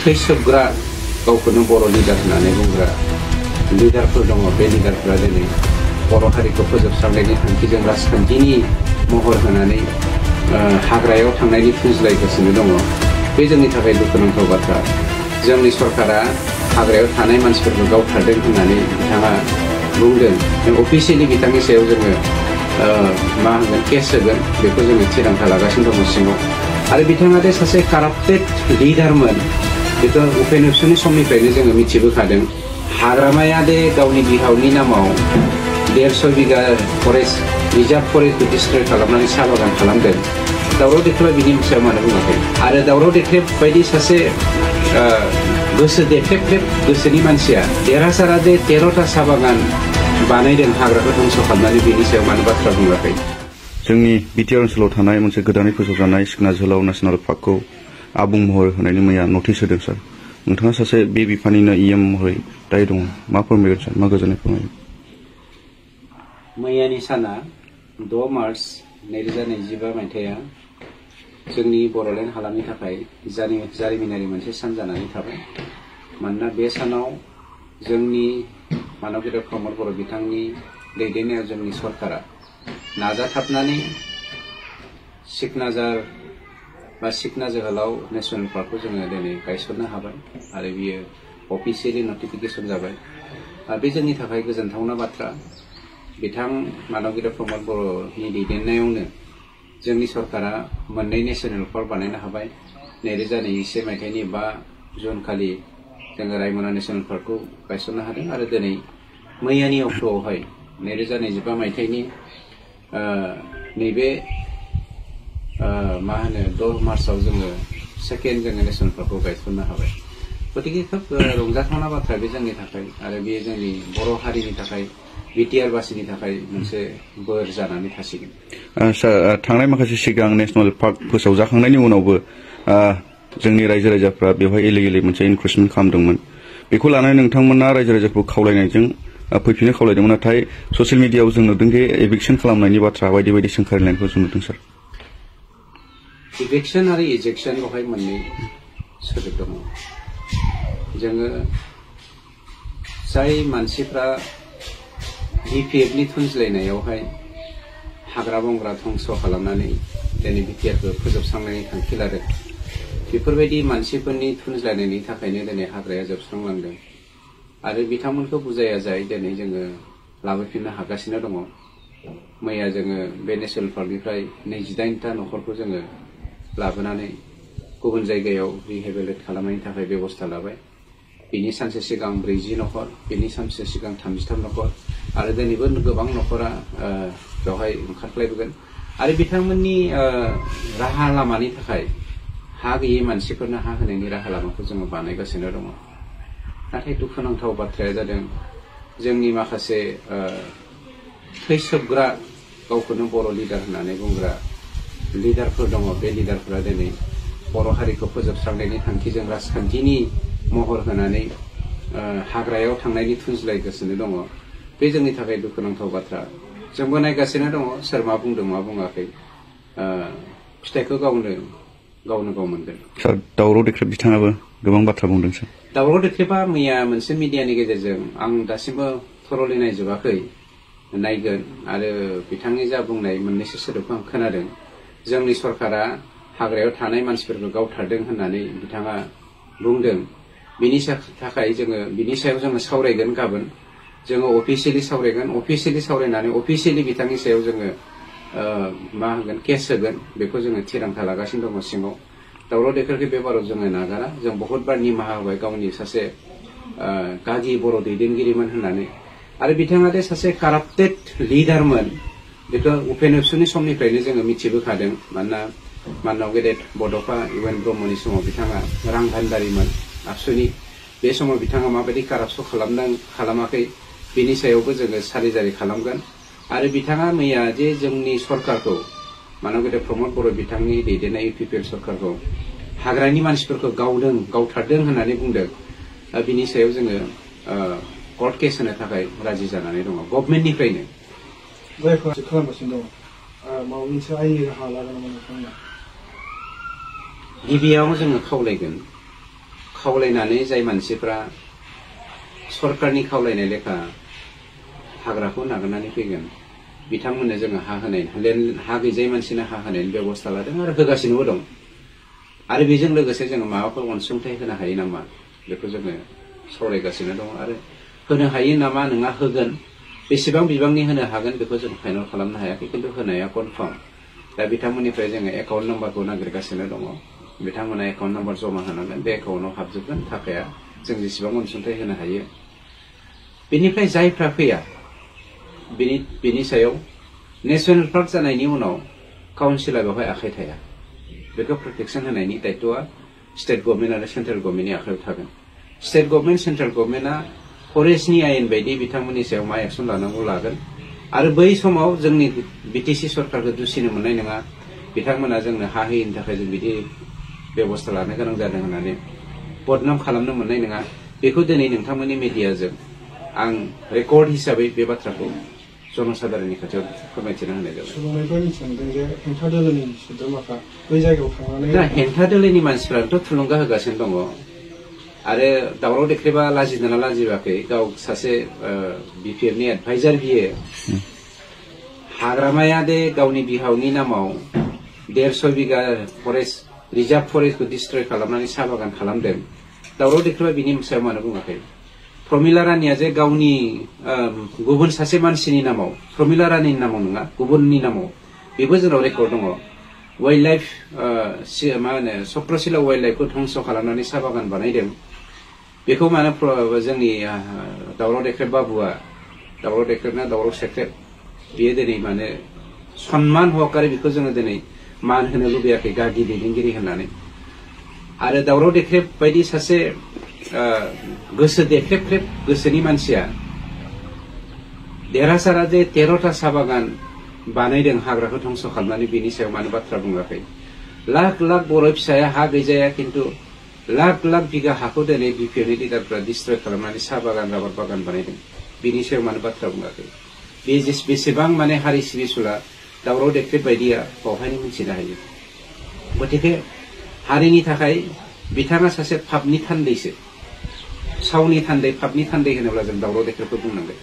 थैसोबग्रा गावखौनो बर' लिडार होननानै बुंग्रा लिडारफोर दङ। बे लिडारफोरा दिनै बर' हारिखौ फोजोबस्रांनायनि थांखिजों राजखान्थिनि महर होनानै हाग्रायाव थांनायनि फुज्लायगासिनो दङ। बे जोंनि थाखाय दुखुनांथाव बाथ्रा। जोंनि सरकारा हाग्रायाव थानाय मानसिफोरखौ गावथारदों होननानै बिथाङा बुंदों। जों अफिसियेलि बिथांनि सायाव जोङो मा होनगोन केस होगोन बेखौ जोङो थिरांथा लागासिनो दङ सिङाव। आरो बिथाङा दे सासे काराप्टेड लिडारमोन बेखौ उपेन एबसुनि समनिफ्रायनो जोङो मिथिबोखादों। हाग्रामाया दे गावनि बिहावनि नामाव 150 बिगा फरेस्ट रिजार्भ फरेस्टखौ डिस्ट्रय खालामनानै साहा बागान खालामदों। दावराव देख्रेबा बिनि सायाव मानो बुङाखै? आरो दावराव देख्रेब बायदि सासे गोसो देख्रेबख्रेब गोसोनि मानसिया देरहासारा दे 13टा साहा बागान बानायदों हाग्राखौ धंस' खालामनानै, बेनि सायाव मानो बाथ्रा बुङाखै? जोंनि बिटिआर ओनसोलाव थानाय मोनसे गोदानै फोसावजानाय सिखना जोहोलाव नेशनेल पार्कखौ आबुं महर होनायनि मैया नटिस होदों सार। नोंथाङा सासे बे बिफाननिनो इएम महरै दाय दङ। मा फोरमायगोन सार? मा गोजोननाय फोरमायगोन? मैयानि साना 6 मार्च 2025 मायथाइया जोंनि बर'लेण्ड हालामनि थाखाय जारिमिनारि मोनसे सान जानानै थाबाय। मानोना बे सानाव जोंनि मानब गेदेर प्रमद बर' बिथांनि दैदेननायाव जोंनि सरकारा नाजाथाबनानै सिखना जोहोलाव नेशनेल पार्कखौ जोङो दिनै गायसननो हाबाय आरो बियो अफिसियेलि नटिफिकेसन जाबाय। बे जोंनि थाखाय गोजोनथावना बाथ्रा। बिथां मानब गेदेर प्रमद बर'नि दैदेननायावनो जोंनि सरकारा मोननै नेशनेल पार्क बानायनो हाबाय। 2021 मायथाइनि 5 जुन खालि जोङो रायमना नेशनेल पार्कखौ गायसननो हादों आरो दिनै मैयानि अक्ट'आवहाय 2025 मायथाइनि नैबे 6 मार्चआव जोङो सेकेन्ड जोङो नेशनेल पार्कखौ गायसननो हाबाय। गतिके खोब रंजाथावना बाथ्रा बे जोंनि थाखाय आरो बेयो जोंनि बर' हारिनि थाखाय बिटिआर बासिनि थाखाय मोनसे बोर जानानै थासिगोन। थांनाय माखासे सिगां नेशनेल पार्क फोसावजाखांनायनि उनावबो जोंनि रायजो राजाफ्रा बेवहाय इलिगेलि मोनसे इनक्रुजमेन्ट खालामदोंमोन। बेखौ लानानै नोंथांमोना रायजो राजाखौ खावलायनायजों फैफिननो खावलायदोंमोन, नाथाय ससियेल मिडियायाव जों नुदों जे एभिक्सन खालामनायनि बाथ्रा बायदि बायदि सोंखारिनायखौ जों नुदों सार। इभिक्सन आरो इजेक्सन बेवहाय मोननै सोदोब दङ। जोङो जाय मानसिफ्रा बिपिएफनि थुनज्लायनायावहाय हाग्रा बंग्रा धंस' खालामनानै दिनै बिटिआरखौ फोजोबस्रांनायनि थांखि लादों, बेफोरबायदि मानसिफोरनि थुनज्लायनायनि थाखायनो दिनै हाग्राया जोबस्रांलांदों आरो बिथांमोनखौ बुजाया जाय दिनै जोङो लाबोफिननो हागासिनो दङ। मैया जोङो बे नेशनेल पार्कनिफ्राय 28टा न'खरखौ जोङो लाबोनानै गुबुन जायगायाव रिहेबिलिट खालामनायनि थाखाय बेबस्था लाबाय। बिनि सानसे सिगां 40 न'खर, बिनि सानसे सिगां 33 न'खर आरो दिनैबो गोबां न'खरा बेवहाय ओंखारख्लायबोगोन आरो बिथांमोननि राहा लामानि थाखाय हा गैयै मानसिफोरनो हा होनायनि राहा लामाखौ जोङो बानायगासिनो दङ। नाथाय दुखुनांथाव बाथ्राया जादों जोंनि माखासे थैसोबग्रा गावखौनो बर' लिडार होननानै बुंग्रा लिडारफोर दङ। बे लिडारफोरा दिनै बर' हारिखौ फोजोबस्रांनायनि थांखिजों राजखान्थिनि महर होनानै हाग्रायाव थांनायनि थुज्लायगासिनो दङ। बे जोंनि थाखाय दुखुनांथाव बाथ्रा। जोंबो नायगासिनो दङ सोर मा बुंदों मा बुङाखै। फिथाइखौ गावनो गाव मोनगोन। सार, दावराव देख्रेब बिथाङाबो गोबां बाथ्रा बुंदों सार। दावराव देख्रेबा मैया मोनसे मिडियानि गेजेरजों आं दासिमबो थरलि नायजोबाखै, नायगोन आरो बिथांनि जा बुंनाय मोननैसो सोदोबखौ आं खोनादों। जोंनि सरकारा हाग्रायाव थानाय मानसिफोरखौ गावथारदों होननानै बिथाङा बुंदों। बिनि थाखाय जोङो बिनि सायाव जोङो सावरायगोन। गाबोन जोङो अफिसियेलि सावरायगोन। अफिसियेलि सावरायनानै अफिसियेलि बिथांनि सायाव जोङो मा होनगोन केस होगोन बेखौ जोङो थिरांथा लागासिनो दङ सिङाव। दावराव देख्रेबखौ बे बाराव जोङो नागारा। जों बहुद बार निमाहा होबाय गावनि सासे गागि बर' दैदेनगिरिमोन होननानै। आरो बिथाङा दे सासे काराप्टेड लिडारमोन बेखौ उपेन एबसुनि समनिफ्रायनो जोङो मिथिबोखादों। मानोना मानब गेदेर बड'फा इउएन ब्रह्मनि समाव बिथाङा रां भान्दारिमोन आबसुनि। बे समाव बिथाङा माबायदि कारापसन खालामाखै बिनि सायावबो जोङो सारिजारि खालामगोन। आरो बिथाङा मैया जे जोंनि सरकारखौ मानब गेदेर प्रमद बर' बिथांनि दैदेननाय इउपिपिएल सरकारखौ हाग्रानि मानसिफोरखौ गावथारदों होननानै बुंदों, बिनि सायाव जोङो कर्ट केस होनो थाखाय राजि जानानै दङ गभर्नमेन्टनिफ्रायनो। जायखौ खालामगासिनो दङ माबा मोनसे आयेननि राहा लागोन नामा नोंथांमोना? गिबियाव जोङो खावलायगोन खावलायनानै जाय मानसिफ्रा सरकारनि खावलायनाय लेखा हाग्राखौ नागारनानै फैगोन बिथांमोननो जोङो हा होनाय हा गैजायै मानसिनो हा होनायनि बेबस्था लादों आरो होगासिनोबो दं आरो बेजों लोगोसे जोङो माबाफोर अनसुंथाइ होनो हायो नामा बेखौ जोङो सावरायगासिनो दं आरो होनो हायो नामा नङा होगोन बेसेबां बिबांनि होनो हागोन बेखौ जों फाइनाल खालामनो हायाखै खिन्थु होनाया कनफार्म दा बिथांमोननिफ्राय जोङो एकाउन्ट नाम्बारखौ नागिरगासिनो दङ बिथांमोना एकाउन्ट नाम्बार जमा होनांगोन बे एकाउन्टआव हाबजोबगोन थाखाया जों जेसेबां अनसुंथाइ होनो हायो बेनिफ्राय जायफ्रा फैया बिनि सायाव नेशनेल पार्क जानायनि उनाव काउन्सिला बेवहाय आखाइ थाया बेखौ प्रटेक्सन होनायनि दायित्वआ स्टेट गभर्नमेन्ट आरो सेन्ट्रेल गभर्नमेन्टनि आखायाव थागोन स्टेट गभर्नमेन्ट सेन्ट्रेल गभर्नमेन्टआ फरेस्टनि आयेन बायदि बिथांमोननि सायाव मा एक्सन लानांगौ लागोन आरो बै समाव जोंनि बिटिसि सरकारखौ दुसिनो मोननाय नङा बिथांमोना जोंनो हा होयिनि थाखाय जों बिदि बेबस्था लानो गोनां जादों होननानै बदनाम खालामनो मोननाय नङा बेखौ दिनै नोंथांमोननि मिडियाजों आं रेकर्ड हिसाबै बे बाथ्राखौ जनसाधारननि खाथियाव फोरमायथिना होनाय जाबाय सुबुंनिफ्राय मिथिनो मोनदों जे हेंथा दोलोनि सोद्रोमाफ्रा बै जायगायाव थांनानै दा हेंथा दोलोनि मानसिफ्राथ' थुलुंगा होगासिनो दङ आरो दावराव देख्रेबा लाजिदोंना लाजिबाखै गाव सासे बिपिएफनि एडभाइजार बियो हाग्रामाया दे गावनि बिहावनि नामाव 150 बिगा फरेस्ट रिजार्भ फरेस्टखौ डिस्ट्रय खालामनानै साहा बागान खालामदों दावराव देख्रेबा बिनि सायाव मानो बुङाखै प्रमिला रानीया जे गावनि गुबुन सासे मानसिनि नामाव प्रमिला रानीनि नामाव नङा गुबुननि नामाव बेबो जोंनाव रेकर्ड दङ वाइल्ड लाइफ मा होनो चक्रशिला वाइल्ड लाइफखौ ध्वंस खालामनानै साहा बागान बानायदों बेखौ मानो जोंनि दावराव देख्रेब बाबुआ दावराव देख्रेबना दावराव सेख्रेब बियो दिनै माने सन्मान हकारि बेखौ जोङो दिनै मान होनो लुबैयाखै गागि दैदेनगिरि होननानै आरो दावराव देख्रेब बायदि सासे गोसो देख्रेबख्रेब गोसोनि मानसिया देरहासारा जे 13टा साहा बागान बानायदों हाग्राखौ ध्वंस खालामनानै बेनि सायाव मानो बाथ्रा बुङाखै लाख लाख बर' फिसाया हा गैजाया खिन्थु लाख लाख बिगा हाखौ दिनै बिपिएफनि लिडारफ्रा डिस्ट्रय खालामनानै साहा बागान राबार बागान बानायदों बेनि सायाव मानो बाथ्रा बुङाखै बे बेसेबां माने हारि सिबिसुला दावराव देख्रेब बायदिया बावहायनो मिथिनो हायो गतिके हारिनि थाखाय बिथाङा सासे पापनि थान्दैसो सावनि थान्दै पापनि थान्दै होनोब्ला जों दावराव देख्रेबखौ बुंनांगोन